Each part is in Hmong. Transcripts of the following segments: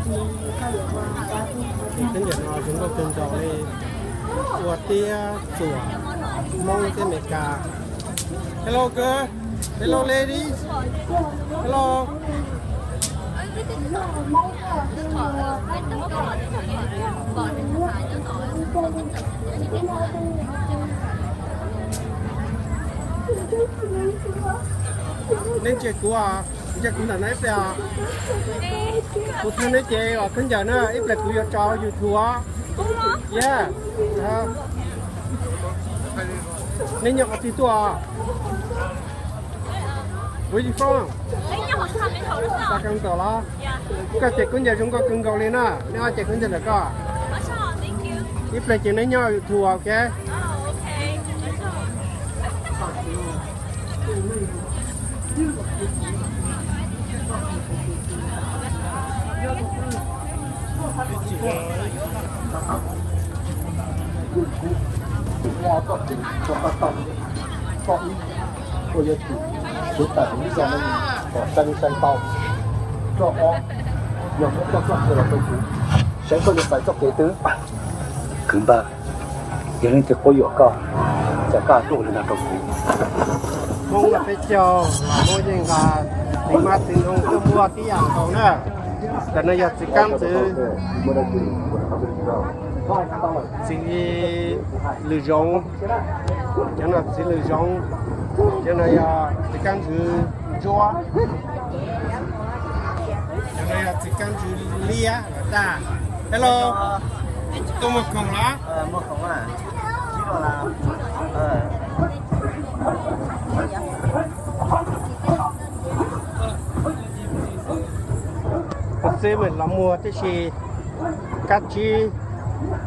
Khaub ncaws no zoo nkauj kawg nkaus li, ua tiab txuam Hmoob thiab Amelikas. Hello girl. Hello ladies. Hello. Neb ntsia kuv os, ntsia kuv ntawm no ib pliag os. Kuv thov neb ces los khaub ncaws na, ib pliag kuv yuav tso YouTube os. Yeah. Neb nyob qhov twg tuaj? Where you from? Sacramento los? Koj ces khaub ncaws zoo nkauj kawg nkaus li na, neb ob ces khaub ncaws ntawm koj. Ib pliag ces neb nyob YouTube, ok? Ua yuav tsum kuv tawm hauv lub zos no kom sai li sai tau. Rau qhov yog muab koj txoj kev los rau kuv, saib koj yuav txais txoj kev twg. Kwv npawg, yog leej twg quab yuam koj, cas koj tuaj ua li no rau kuv? Hmoob no peb caug los muab yeej nqa txiv hmab txiv ntoo tuaj muag tib yam nkaus na. Ntawm no yog txiv kab ntxwv, txiv lws zoov, cov no txiv lws zoov, cov no yog txiv kab ntxwv ntsuab, cov no yog txiv kab ntxwv liab los dag. Hello, koj muag khoom los? Koj txib mas los muag tib si, kab tsib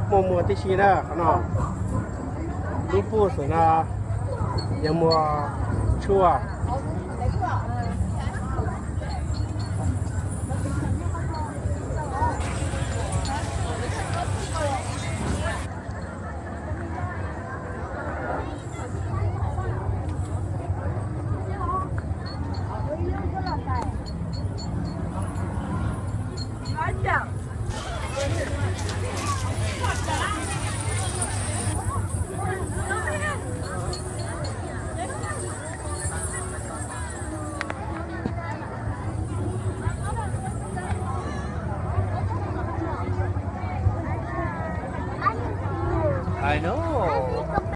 muaj muag tib si na qhov no. Lub puj xwm no yog muag tshuaj.